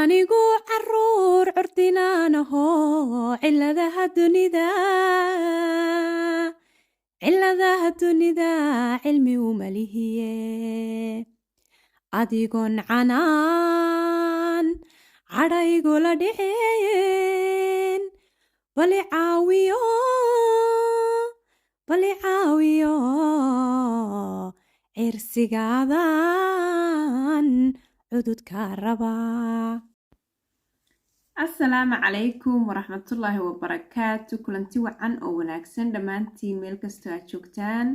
Anigu caruur curdinaanaho, ciladaha dunida cilmi umalihiye. Adigoon canaan cadhaygula dhiceen, bali caawiyo, bali caawiyo, cirsigaadan cududka rabaa. Asalaamu calaykum waraxmatullaahi wabarakaatu. Kulanti wacan oo wanaagsan dhammaantiin, meel kastoo aad joogtaan.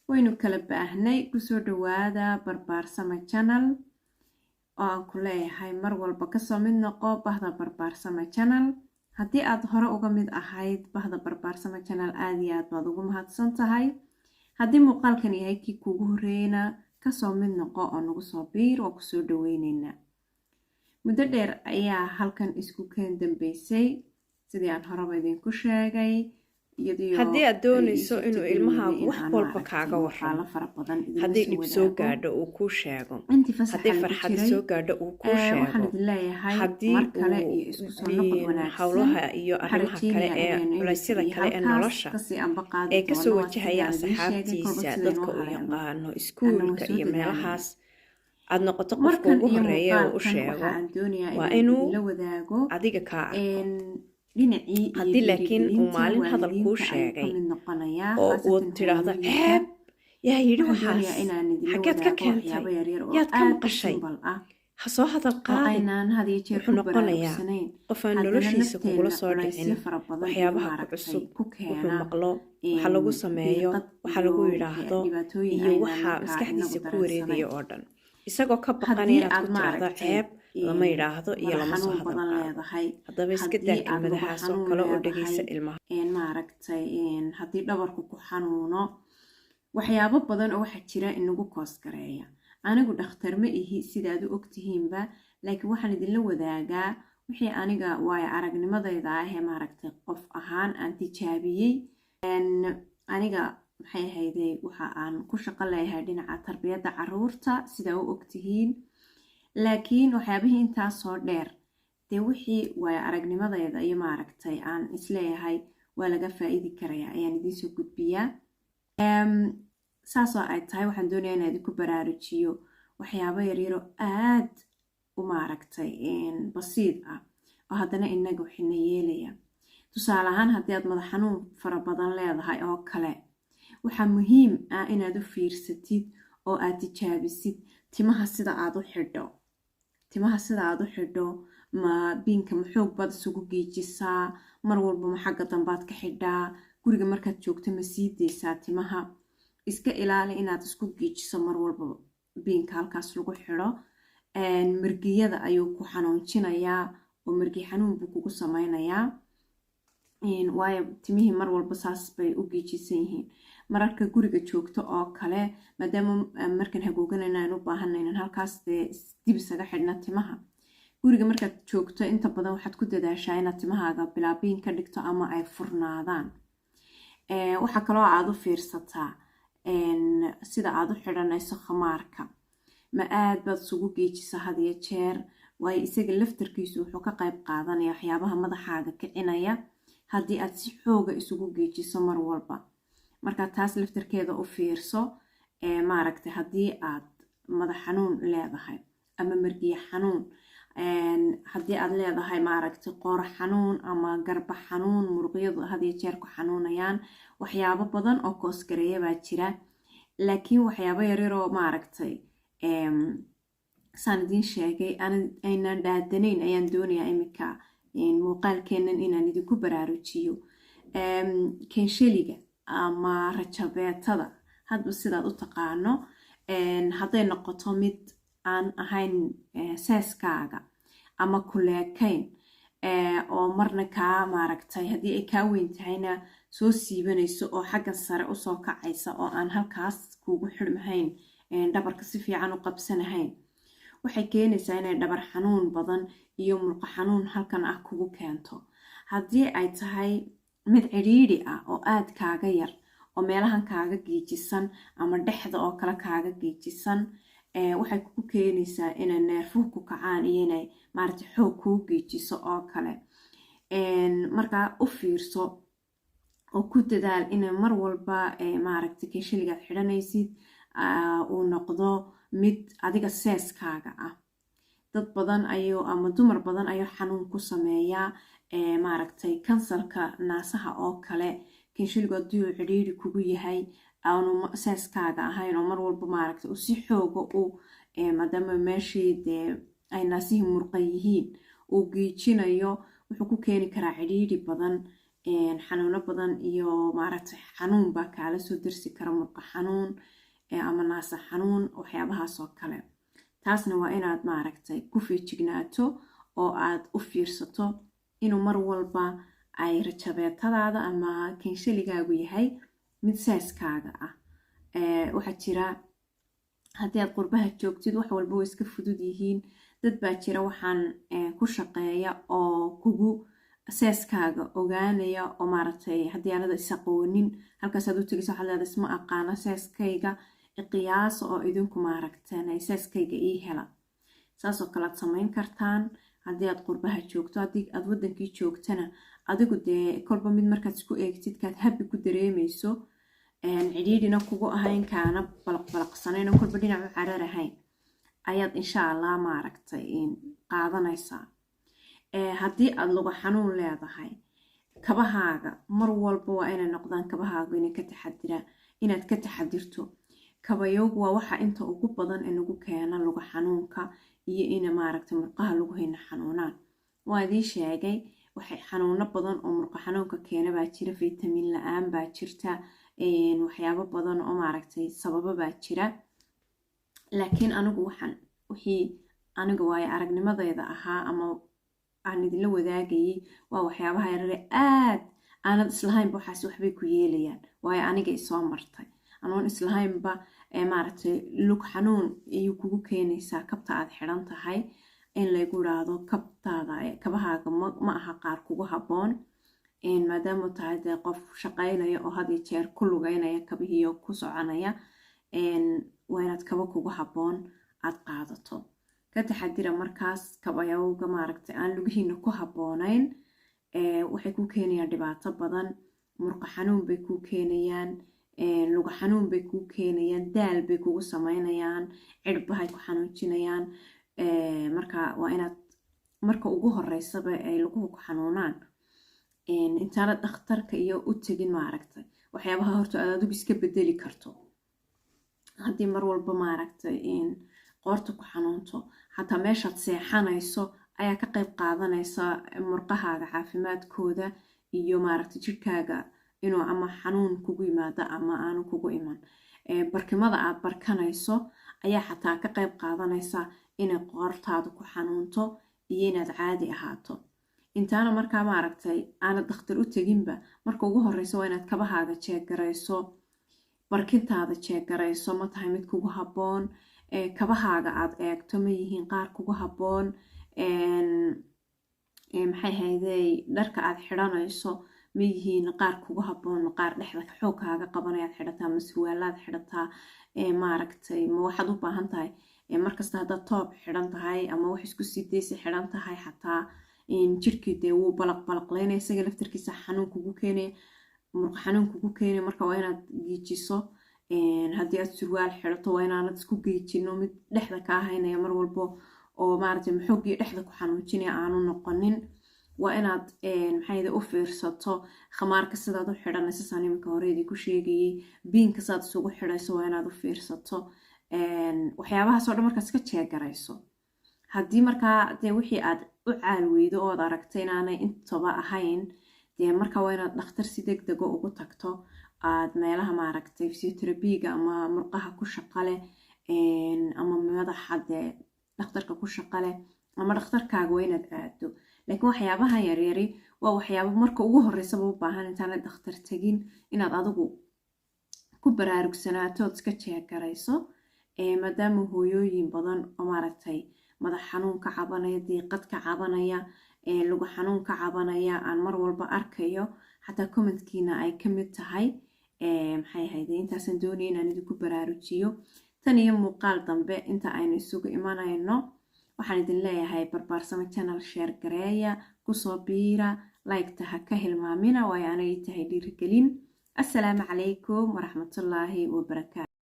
Waynu kala baahnay. Kusoo dhawaada Barbaarsama Channel, oo aan ku leeyahay mar walba kasoo mid noqo bahda Barbaarsama Channel. Haddii aad hore uga mid ahayd bahda Barbaarsama Channel, aada iyo aad baad ugu mahadsan tahay. Haddii muuqaalkan yahay kii kuugu horreeyna, kasoo mid noqo oo nagu soo biir, waa kusoo dhaweyneynaa. Muddo dheer ayaa halkan isku keen dambeysay, sidii aan horeba idinku sheegay. Haddii aad doonayso inuu ilmahaagu wax walba kaaga warramo, haddii dhib soo gaadho uu kuu sheego, haddii farxad soo gaadho uu kuu sheego, haddii uu howlaha iyo arrimaha kale ee culeysyada kale ee nolosha ee kasoo wajahaya asxaabtiisa, dadka uu yaqaano, iskuulka iyo meelahaas, aad noqoto qofka ugu horeeya oo u sheego, waa inuu adiga kaa arko. Haddii laakiin uu maalin hadal kuu sheegay oo uu tidhaahdo, "Ceeb, yaa yidhi waxaas? Xaggeed ka keentay? Yaad ka maqashay?" Ha soo hadal qaadin. Wuxuu noqonayaa qof aan noloshiisa kugula soo dhicin waxyaabaha ku cusub, wuxuu maqlo, waxa lagu sameeyo, waxa lagu yidhaahdo iyo waxa maskaxdiisa ku wareegaya oo dhan, isagoo ka baqanaya inaad ku tiraahdo, "Ceeb, lama yidhaahdo iyo lama soo hadal qaado." Haddaba iska daa kelmadahaas oo kale oo dhegeysa ilmaha. Maaragtay, haddii dhabarku ku xanuuno, waxyaabo badan oo waxaa jira inagu koosgareeya. Anigu dhakhtar ma ihi, sidaad u ogtihiinba, laakiin waxaan idinla wadaagaa wixii aniga waayo aragnimadayda ah ee, maaragtay, qof ahaan aan tijaabiyey. Aniga, maxay ahayday, waxa aan ku shaqo leeyahay dhinaca tarbiyadda caruurta, sidaa u ogtihiin. Laakiin waxyaabihii intaas soo dheer dee, wixii waayo aragnimadayda iyo, maaragtay, aan isleeyahay waa laga faa-iidi karaya ayaan idiinsoo gudbiyaa. Saasoo ay tahay, waxaan doonayaa inaan idinku baraarujiyo waxyaabo yaryaro aad u, maaragtay, basiid ah oo haddana inaga waxina yeelaya. Tusaale ahaan, haddii aad madax xanuun fara badan leedahay oo kale, waxaa muhiim ah inaad u fiirsatid oo aad tijaabisid timaha sida aad u xidho. Timaha sida aad u xidho, ma biinka ma xoog baad isugu giijisaa mar walba, ma xagga dambaad ka xidhaa? Guriga markaad joogto ma sii deysaa timaha? Iska ilaali inaad isku giijiso mar walba biinka halkaas lagu xidho. Margiyada ayuu ku xanuunjinayaa oo margi xanuun buu kugu sameynayaa, waayo timihii mar walba saas bay u giijisan yihiin. Mararka guriga joogto oo kale, maadaama markaan hagooganayna aan u baahana inaan halkaas dee dib isaga xidhna timaha, guriga markaad joogto inta badan waxaad ku dadaashaa inaad timahaaga bilaabiin ka dhigto ama ay furnaadaan. Waxaa kaloo aad u fiirsataa sida aad u xidhanayso khamaarka. Ma aad baad isugu geejisa had iyo jeer? Waayo isaga laftarkiisu wuxuu ka qayb qaadanaya waxyaabaha madaxaaga kicinaya haddii aad si xooga isugu geejiso mar walba. Marka taas laftarkeeda u fiirso. Maaragtay, haddii aad madax xanuun leedahay ama margiye xanuun, haddii aad leedahay, maaragtay, qoor xanuun ama garba xanuun, muruqyadu had iyo jeer ku xanuunayaan, waxyaabo badan oo koosgareeya baa jira. Laakiin waxyaabo yaryaroo, maaragtay, saan idiin sheegay, aynaan dhaadanayn ayaan doonayaa iminka muuqaalkeennan inaan idinku baraarujiyo. Kensheliga ama rajabeetada, hadba sidaad u taqaano, hadday noqoto mid aan ahayn seeskaaga ama kuleekayn oo marna kaa, maaragtay, haddii ay kaa weyn tahayna soo siibanayso oo xagga sare usoo kacaysa oo aan halkaas kuugu xidhmahayn, dhabarka si fiican u qabsanahayn, waxay keenaysaa inay dhabar xanuun badan iyo murqo xanuun halkan ah kugu keento. Haddii ay tahay mid cidhiidhi ah oo aad kaaga yar oo meelahan kaaga giijisan ama dhexda oo kale kaaga giijisan, Waxay ku keenaysaa inay neerfuhu ku kacaan iyo inay maaragtay xoog kuu geejiso oo kale. Markaa u fiirso oo ku dadaal inay mar walba, maaragtay, kenshiligaad xidhanaysid uu noqdo mid adiga seeskaaga ah. Dad badan ayuu ama dumar badan ayuu xanuun ku sameeyaa, maaragtay, kansarka naasaha oo kale. Kenshiligu haddii uu cidhiiri kugu yahay, aanu seeskaaga ahayn, oo mar walba, maaragtay, uu si xooga u, maadaama meeshii dee ay naasihii murqa yihiin, uu giijinayo, wuxuu ku keeni karaa cidhiiri badan, xanuuno badan iyo, maaragtay, xanuun baa kaala soo darsi kara, murqa xanuun ama naasa xanuun, waxyaabahaas oo kale. Taasna waa inaad, maaragtay, ku feejignaato oo aad u fiirsato inuu mar walba ay rajabeetadaada ama kenshaligaagu yahay mid seeskaaga ah. Waxaa jira, haddii aad qurbaha joogtid, wax walba way iska fudud yihiin. Dad baa jira waxaan ku shaqeeya oo kugu seeskaaga ogaanaya oo, maaragtay, haddii aanada is aqoonin, halkaasaad u tegaysa, waxaad leedahay, "Isma aqaana, seeskayga qiyaasa oo idinku, maaragtan, seeskayga ii hela." Saasoo kale aad samayn kartaan haddii aad qurbaha joogto. Haddii aad wadankii joogtana, adigu dee kolba mid markaad isku eegtid kaad habi ku dareemayso, cidhiidhina kugu ahayn, kaana balaqbalaqsanayn oo kolba dhinac u carar ahayn, ayaad insha Allah, maaragtay, qaadanaysaa. Haddii aada luga xanuun leedahay, kabahaaga mar walba waa inay noqdaan kabahaagu inay ka taxadiraan, inaad ka taxadirto. Kabayowgu waa waxa inta ugu badan inagu keena luga xanuunka iyo ina, maaragtay, murqaha lagu hayna xanuunaan. Waa idiin sheegay, waxay xanuuno badan oo murqa xanuunka keena baa jira, fitamiin la-aan baa jirta, waxyaabo badan oo, maaragtay, sababo baa jira. Laakiin anigu waxaan wixii aniga waayo aragnimadeyda ahaa ama aan idinla wadaagayay waa waxyaabaha yarare aad aanad islahaynba waxaas waxbay ku yeelayaan, waayo aniga isoo martay anoon islahaynba, maaragtay, lug xanuun ayuu kugu keenaysaa kabta aad xidhan tahay, in laygu idhaahdo kabtaada, kabahaaga ma aha qaar kugu habboon, maadaama tahay dee qof shaqaynaya oo had iyo jeer ku lugeynaya kabihiiyo ku soconaya. Waa inaad kaba kugu habboon aad qaadato. Ka taxadira markaas kabayowga, maaragtay, aan lugihiina ku habboonayn. Waxay ku keenayaan dhibaato badan, murqa xanuun bay kuu keenayaan, luga xanuun bay kuu keenayaan, daal bay kugu sameynayaan, cirbahay ku xanuujinayaan. Marka waa inaad marka ugu horeysaba ay luguhu ku xanuunaan, intaana dhakhtarka iyo u tegin, maaragtay, waxyaabaha horta aad adigu iska bedeli karto. Haddii mar walba, maaragtay, qoorta ku xanuunto, xataa meeshaad seexanayso ayaa ka qayb qaadanaysa murqahaaga caafimaadkooda iyo, maaragtay, jirkaaga inuu ama xanuun kugu yimaado ama aanu kugu iman. Barkimada aad barkanayso ayaa xataa ka qayb qaadanaysa inay qoortaadu ku xanuunto iyo inaad caadi ahaato. Intaana markaa, maaragtay, aanad dhakhtar u teginba, marka ugu horeysa waa inaad kabahaaga jeeggarayso, barkintaada jeeggarayso, ma tahay mid kugu habboon, kabahaaga aad eegto, ma yihiin qaar kugu habboon, maxay haydey, dharka aad xidhanayso ma yihiin qaar kugu habboon, ma qaar dhexda xoog kaaga qabanayaad xidhataa, ma surwaalaad xidhataa, maaragtay, ma waxaad u baahan tahay markasta haddaad toob xidhan tahay ama wax isku sidaysa xidhan tahay, xataa jirkii dee wuu balaq balaqleynaya, isaga laftarkiisa xanuun kugu keenaya, murqa xanuun kugu keenaya. Marka waa inaad giijiso. Haddii aad surwaal xidhato, waa inaanad isku giijino mid dhexda kaa haynaya mar walbo oo, maaragtay, maxoogii dhexda ku xanuujinaya aanu noqonin. Waa inaad, maxay, u fiirsato khamaarka sidaad u xidhanayso, saan iminka horeedii ku sheegayay, biinka saad isugu xidhayso, waa inaad u fiirsato waxyaabahaas oo dhan. Markaad iska jeegarayso, haddii markaa dee wixii aad u caal weydo ood aragto inaanay intaba ahayn, dee marka waa inaad dhakhtar si deg dego ugu tagto, aad meelaha, maaragtay, physiotherapyga ama murqaha ku shaqa leh ama madaxa dee dhakhtarka ku shaqa leh ama dhakhtarkaaga waa inaad aado. Laakiin waxyaabaha yaryari waa waxyaabo marka ugu horeysaba u baahan intaanad dhakhtar tegin inaad adigu ku baraarugsanaato ood iska jeegarayso, maadaama hooyooyin badan oo, maaragtay, madax xanuun ka cabanaya, diiqad ka cabanaya, luga xanuun ka cabanaya aan mar walba arkayo, xataa commentkiina ay ka mid tahay. Maxay ahayde, intaasaan doonaya inaan idinku baraarujiyo. Tan iyo muuqaal dambe inta aynu isugu imanayno, waxaan idin leeyahay Barbaarsamo Channel share gareeya, kusoo biira, like-ta ha ka hilmaamina, waayo anay tahay dhiirigelin. Assalaamu calaykum waraxmatullaahi wabarakaatu.